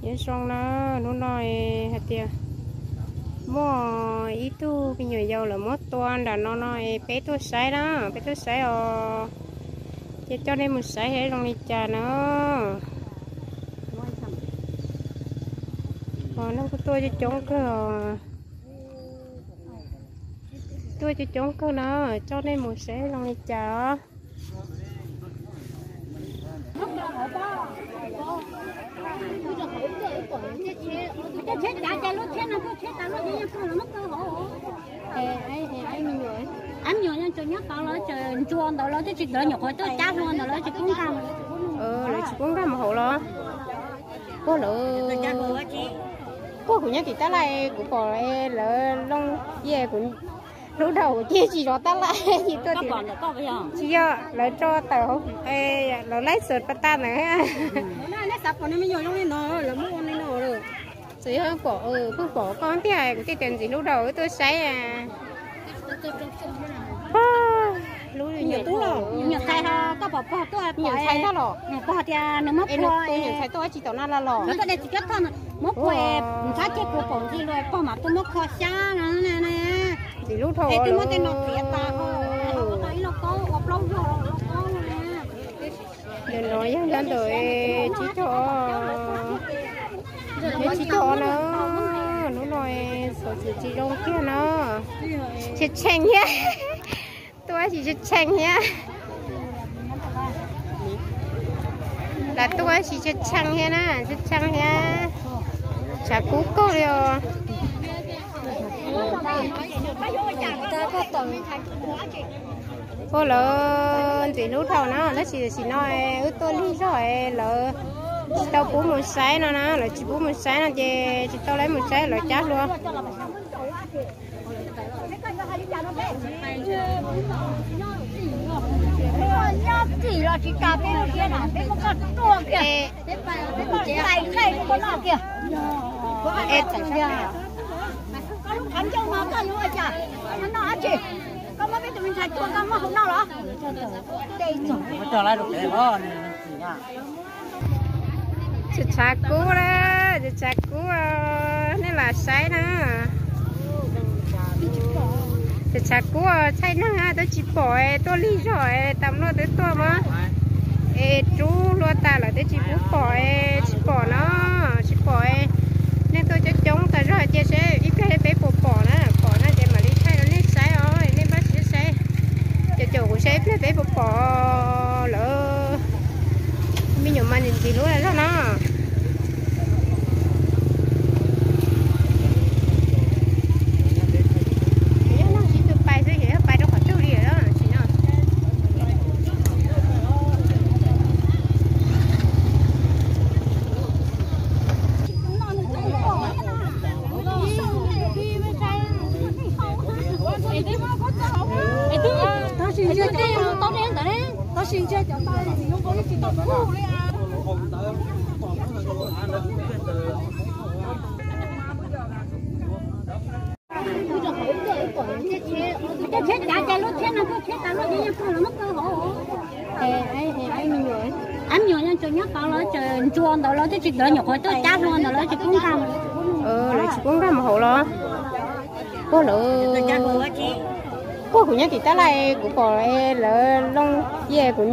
Nyob zoo na, hnub no hais tias muaj ib tug me nyuam yaus lawv muab tua nram no no es peb tuaj saib na, peb tuaj saib os. Ces coj nej mus saib seb zoo li cas na. Os, neeg kuj tuaj coob coob kawg os. Tuaj coob coob kawg na, coj nej mus saib zoo li cas os. Ab nyuam nyob tsev nyob tod los tseem ntsuag ntawd los twb tsis tau nyuam qhuav tuaj cab hlua ntawd lawv tsis pub nkag. Lawv tsis pub nkag mus hauv los? Puag lawv, puag kuv nyob tim tab laj kuv pom lawv loo cia kuv hlub dhau kuv cia tsis zov tab laj cia tuaj tim. Tsis yog lawv tso tawm hauv, lawv laib xwm pas tas ntawd. Txawm yog pom, pheej pom koj tiag kuv thiaj tias ntxim hlub dhau wb tuaj saib. Hlub nyuam tub los nyuam ntxhais ho koj pom pog tuaj, nyuam ntxhais tuaj los, pog tias nws muab phua, nyuam ntxhais tuaj tsis tau na los los. Muab phua, ntsab cia kuv pom ntxim hlub pog mam tuaj muab kho xyab no. Ntxim hlub dhau twb muab tej no txiav tas ho ua tau ib lauj kaub ua plaub zog lauj kaub na. Ntawm no yog nyob ntawm tsib caug, tsib caug na. Hnub no xov xwm tsis zoo kiag no. Tshee tshee thiab, tuaj sis tshee tshee thiab. Lam tuaj sis tshee tshee thiab na, tshee tshee thiab. Tshav kub kawg li os. Ua lawv ntxim hlub dhau na, tab sis tam sim no wb tuaj lig zog lawv tsis tau pub mus saib no na, lawv tsis pub mus saib no ces tsis tau lawv mus saib lawv cab hlua. Nyob tim los tsis tas peb lub siab na, peb muab koj tua kiag, peb muab tais khaij koj noj kiag. Koj muab peb tus me ntxhais tua koj muab hau noj los? Tshav tshav kub na, tshav tshav kub, nej lam saib na. Tshav tshav kub, thaij neeg twb tsis pom, tuaj lig zog tam luaj twb tuaj mas. Es rub hlua tas lawm twb tsis pub pom, tsis pom no, tsis pom. Neeg tuaj coob coob tas zog cia seb ib pliag peb puas pom na, pom no ces mam li thaij rau nej saib os, nej npaj siab saib. Cov caum kuv saib ib pliag peb puas pom lawv me nyuam mas ntxim hlub zog no. Yog neeg sib tw pais xwb ces yog pais rau qhov twg li lawm tsis no. Ab nyuam nyob tsev nyob tod los tseem ntsuag ntawd los twb tsis tau nyuam qhuav tuaj cab hlua ntawd lawv tsis pub nkag. Lawv tsis pub nkag mus hauv los? Puag lawv, puag kuv nyob tim tab laj kuv pom lawv loo cia kuv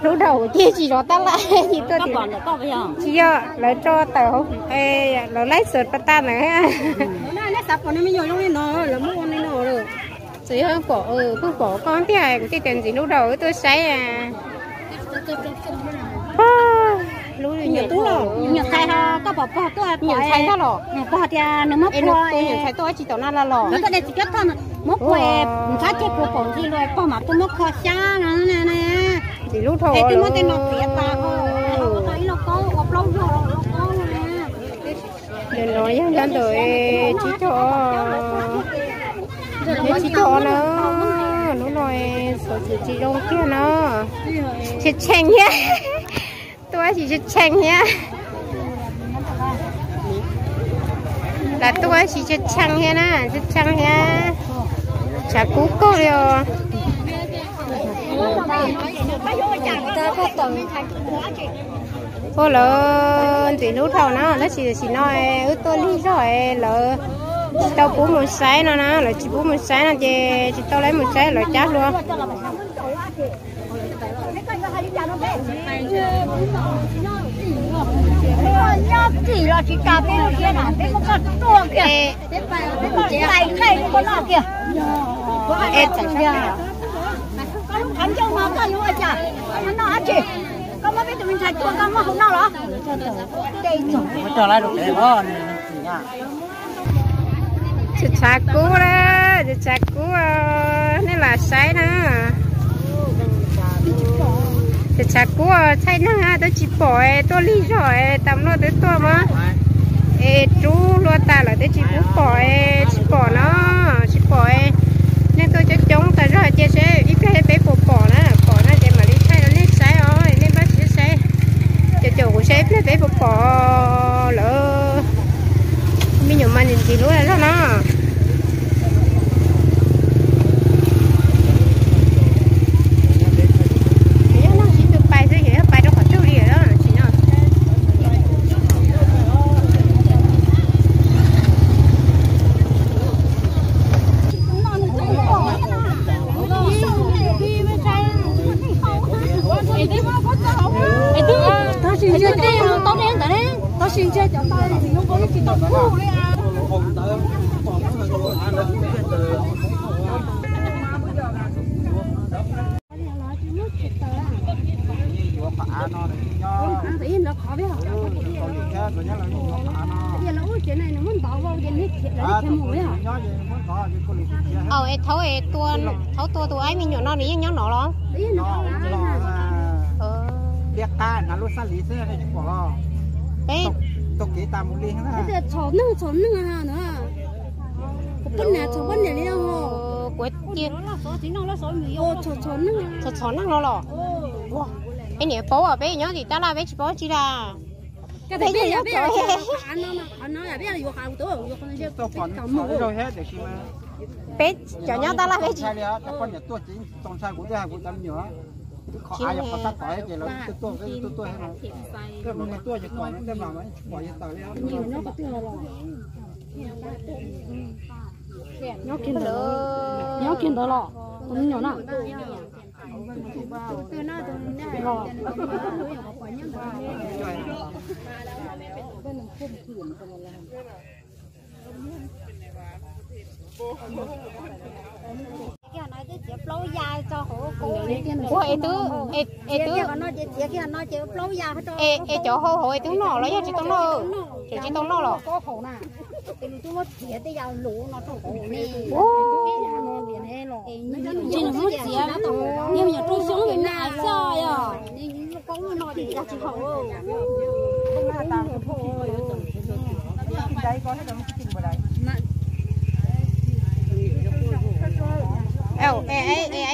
hlub dhau kuv cia tsis zov tab laj cia tuaj tim. Tsis yog lawv tso tawm hauv, lawv laib xwm pas tas ntawd. Txawm yog pom, pheej pom koj tiag kuv thiaj tias ntxim hlub dhau wb tuaj saib. Hlub nyuam tub los nyuam ntxhais ho koj pom pog tuaj, nyuam ntxhais tuaj los, pog tias nws muab phua, nyuam ntxhais tuaj tsis tau na los los. Tuaj de txiv cuab thoj muab phua, ntsab cia kuv pom ntxim hlub pog mam tuaj muab kho xyab no. Ntxim hlub dhau twb muab tej no txiav tas ho ua tau ib lauj kaub ua plaub zog lauj kaub na. Ntawm no yog nyob ntawm tsib caug, tsib caug na. Hnub no xov xwm tsis zoo kiag no. Tshee tshee thiab, tuaj sis tshee tshee thiab. Lam tuaj sis tshee tshee thiab na, tshee tshee thiab. Tshav kub kawg li os. Ua lawv ntxim hlub dhau na, tab sis tam sim no wb tuaj lig zog lawv tsis tau pub mus saib no na, lawv tsis pub mus saib no ces tsis tau lawv mus saib lawv cab hlua. Nyob tim los tsis tas peb lub siab na, peb muab koj tuaj kiag, peb muab tais khaij koj noj kiag. Koj lub qhov ncauj mas koj yuav ua cas? Koj noj dab tsi? Koj muab peb tus me ntxhais tua koj muab hauv noj los? Tsis tshav kub na, tsis tshav kub, nej lam saib na. Tsis tshav kub, txhaij neeg twb tsis pom, tuaj lig zog tas luaj twb tuaj mas es rub hlua tas lawm twb tsis pub pom, tsis pom no, tsis pom. Nej tuaj coob coob tas zog cia seb ib pliag peb puas pom na, pom no ces mam li thaij rau nej saib os, nej npaj siab saib. Caum caum kuv saib ib pliag peb puas pom lawv me nyuam mas ntxim hlub zog no. Yog no sib tw pais xwb, yog pais rau qhov twg li lawm tsis no. Tab sis ntshe cov tau ne, tab sis ntshe cov tau tsis tau kub li. Au, es thaub, thaub tua tus aib me nyuam no nws yeej nyob no los? Liab qab hnav lub xab lis xwb nej tsis pom los? Peb taug kev tas mus li. Txhom neeg, txhom neeg na. Kuv poj niam txhom poj niam li ho. Kuv cia txhom txhom neeg no los. Peb niam paub, peb nyob tim tab laj peb tsis paub tsi las. Peb cov nyob tab laj peb tsis Nyob kiag ntawd los, tus me nyuam na. Ua es twb, es twb, es cov hau hauv es twb noj los yog tsis tau noj? Tseem tsis tau noj los? Tsis muab txiav, niag me nyuam rau xyoob vim na xyoj yog.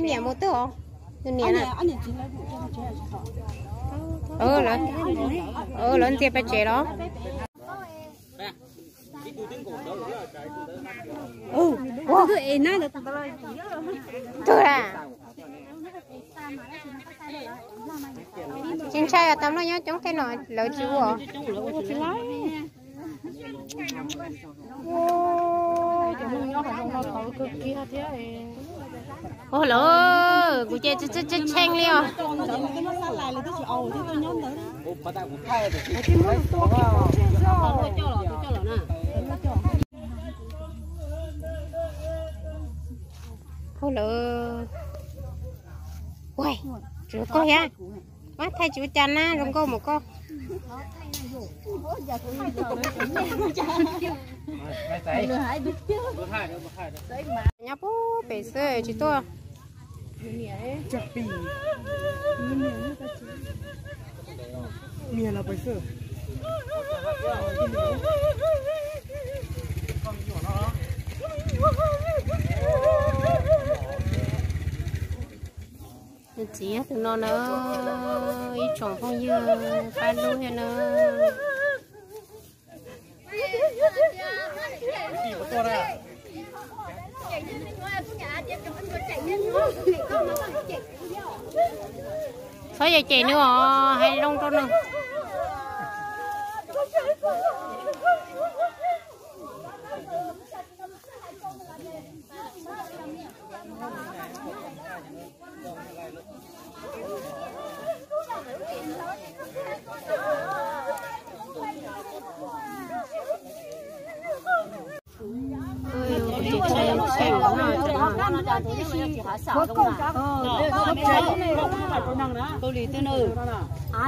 Niam mus twg os? Niam, lawv ntxias pais tsev los? Twg a? Tsis ntshai, tam no nyob coob tej no lawv tsis ua. Ua lawm, kuv ces tshee li os. Ua lawm, ua, tsuav koj thiab. Ab, thaij tsis ua cas na, zoo nkauj mus koj. Nyob puag pem xwb tsis tuaj. Nws txiv yog tus no na, ib tsoom phooj ywg pab lub thiab na. Txhob yog cem nws os, hais zoo rau nws.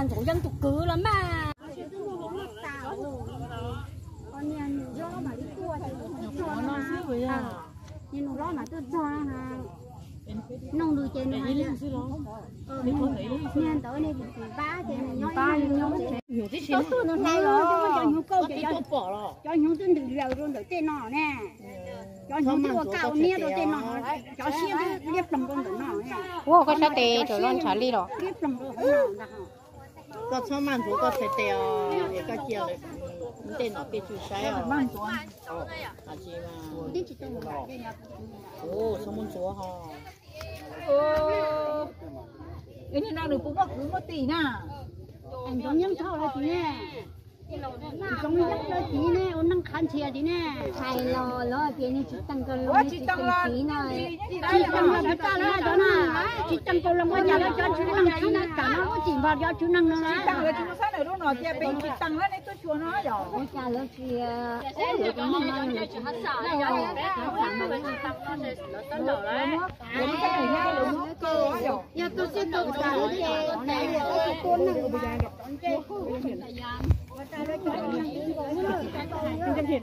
Kaus lim twg na? Cov hnyuv twb ntws laws rau ntawm tej no ne. Cov hnyuv twb ua kaj ua niab rau tej no, cov siab twb liab ploog rau ntawm no. Ua koj sab tes tseem loj ntshav li los. Liab ploog rau hauv no ntag. Koj txhob maj ntxuav koj txhais tes os, es koj cia lawv tej nom tej tswv saib os. Txhob muab ntxuav ho. Nim no nws puas muaj kwv muaj tij na? Ntxoov Yeeb Thoj lawv txiv ne. Ntxoov Yeeb lawv txiv ne, ua neej qhav nthia txiv ne. Hais los lawv tias nws tsis teeg Kaus Loos, tsis teeg txiv no. Tsis teeg los puas tau lawv cov no, tsis teeg Kaus Loos ua cas lawv cov tswv neeg tsis na, tam no lub txim npog cov tswv neeg no. Tsis teeg lawv tsis muaj sab nws lub no tias peb tsis teeg lawv nej tuaj xyuas no yom. Ua cas lawv tsis, lawv tsis muaj no lawv tsis hab xam no. Yog tus xib tus tam ces tus tua neeg.